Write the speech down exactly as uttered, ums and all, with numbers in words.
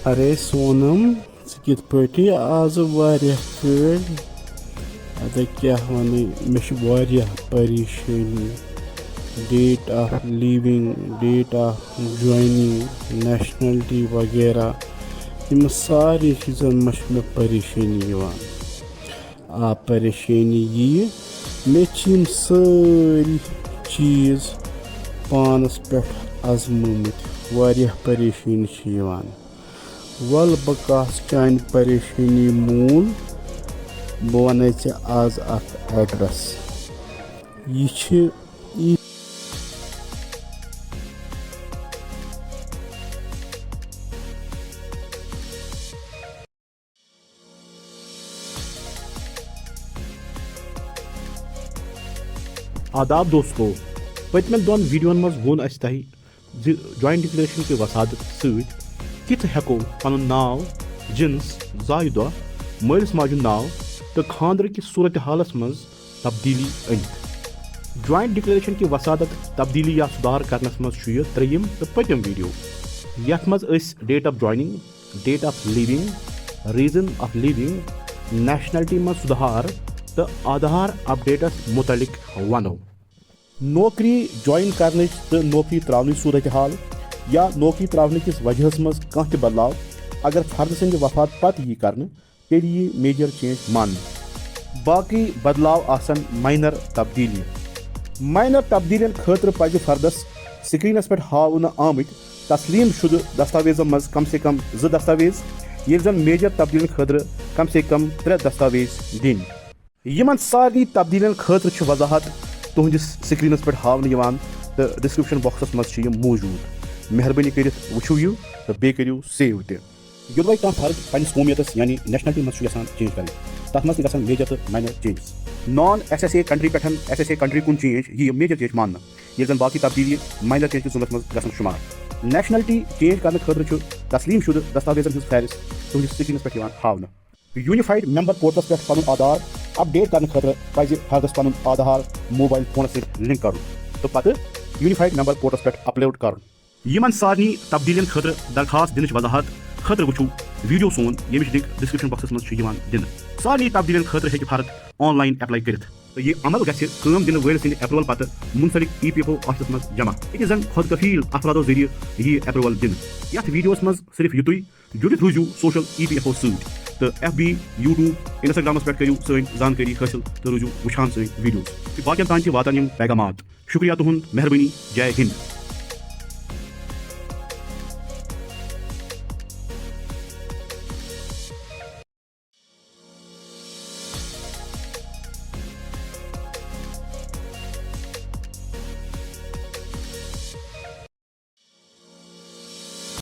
ارے سونم، ژٕ کِتھ پٲٹھی آزٕ واریاہ کٲلۍ؟ اَدٕ کیٛاہ وَنٕے، مےٚ چھِ واریاہ پریشٲنی۔ Date of leaving, date of joining, nationality وغیرہ، یِم سارے چیٖزَن منٛز چھِ مےٚ پریشٲنی یِوان۔ آ، پریشٲنی یِیہِ۔ مےٚ چھِ یِم سٲری چیٖز پانَس پٮ۪ٹھ آزمٲمٕتۍ۔ واریاہ پریشٲنی چھِ یِوان۔ وَلہٕ بہٕ کَس چانہِ پریشٲنی موٗل۔ بہٕ وَنَے ژےٚ آز اَکھ address۔ یہِ چھِ، یہِ آداب دوستو، پٔتمٮ۪ن دۄن ویڈیوَن منٛز ووٚن اَسہِ تۄہہِ زِ جوائنٹ ڈکلیریشن کہِ وسادت سۭتۍ کِتھ ہٮ۪کو پنُن ناو، جنس، زایہِ دۄہ، مٲلِس ماجہِ ہُنٛد ناو تہٕ خانٛدرٕ کِس صورتحالس منٛز تبدیٖلی أنِتھ۔ جوائنٹ ڈکلیریشن کہِ وسادت تبدیٖلی یا سُدھار کرنس منٛز چھُ یہِ ترٛیٚیِم تہٕ پٔتِم ویڈیو، یتھ منٛز أسۍ date of joining, date of leaving, reason of leaving, nationality منٛز سُدھار تہٕ آدھار اپڈیٹس متعلق ونو۔ نوکری جوائن کرنٕچ تہٕ نوکری ترٛاونٕچ صورتحال یا نوکری ترٛاونہٕ کِس وجہس منٛز کانٛہہ تہِ بدلاو اگر فرد سٕنٛدِ وفات پتہٕ یی کرنہٕ، تیٚلہِ یی میجر چینج ماننہٕ۔ باقٕے بدلاو آسن مائنر تبدیٖلی۔ مائنر تبدیٖلین خٲطرٕ پزِ فردس سکرینس پٮ۪ٹھ ہاونہٕ آمٕتۍ تسلیم شدٕ دستاویزن منٛز کم سے کم زٕ دستاویز، ییٚلہِ زن میجر تبدیٖلین خٲطرٕ کم سے کم ترٛےٚ دستاویز دِنۍ۔ یِمن سارنٕے تبدیٖلین خٲطرٕ چھِ وضاحت تُہنٛدِس سکرینس پٮ۪ٹھ ہاونہٕ یِوان تہٕ ڈسکرپشن باکسس منٛز چھِ یِم موجود۔ مہربٲنی کٔرِتھ وٕچھِو یہِ تہٕ بیٚیہِ کٔرِو سیو تہِ۔ یوٚدوے کانٛہہ فرد پننِس قومیتس یعنی نیشنلٹی منٛز چھُ یژھان چینج کرٕنۍ، تتھ منٛز تہِ گژھن میجر تہٕ minor changes. Non S S a country پٮ۪ٹھ ایس ایس اے کنٹری کُن چینج یِیہِ میجر چینج ماننہٕ، ییٚلہِ زن باقٕے تبدیٖلی مائنر چینج کِس زمرس منٛز گژھن شُمار۔ نیشنلٹی چینج کرنہٕ خٲطرٕ چھُ تسلیم شدٕ دستاویزن ہٕنٛز فہرست تُہنٛدِس سکرینس پٮ۪ٹھ یِوان ہاونہٕ۔ یونیفائیڈ ممبر پورٹلس پٮ۪ٹھ پنُن آدھار اپڈیٹ کرنہٕ خٲطرٕ پزِ فردس پنُن آدھار موبائل فونس سۭتۍ لنک کرُن تہٕ پتہٕ یونیفائیڈ ممبر پورٹلس پٮ۪ٹھ اپلوڈ کرُن۔ یِمن سارنٕے تبدیٖلین خٲطرٕ درخاست دِنٕچ وضاحت خٲطرٕ وٕچھِو ویڈیو سون، ییٚمِچ لنک ڈسکرپشن باکسس منٛز چھِ یِوان دِنہٕ۔ سارنٕے تبدیٖلین خٲطرٕ ہیٚکہِ فرد آن لائن اپلائی کٔرِتھ تہٕ یہِ عمل گژھِ کٲم دِنہٕ وٲلۍ سٕنٛدِ اپروول پتہٕ منسلک ای پی ایف او آفسس منٛز جمع۔ أکِس زن خود کفیل افرادو ذٔریعہٕ یِیہِ اپروول دِنہٕ۔ یتھ ویڈیوس منٛز صرف یِتُے۔ جُڑِتھ روٗزِو سوشل ای پی ایف او سۭتۍ تہٕ ایف بی، یوٹیوب، انسٹاگرامس پٮ۪ٹھ کٔرِو سٲنۍ زانکٲری حٲصِل تہٕ روٗزِو وٕچھان سٲنۍ ویڈیوز تہٕ باقین تام تہِ واتن یِم پیغامات۔ شُکریہ تُہُنٛد، مہربٲنی، جے ہِنٛد۔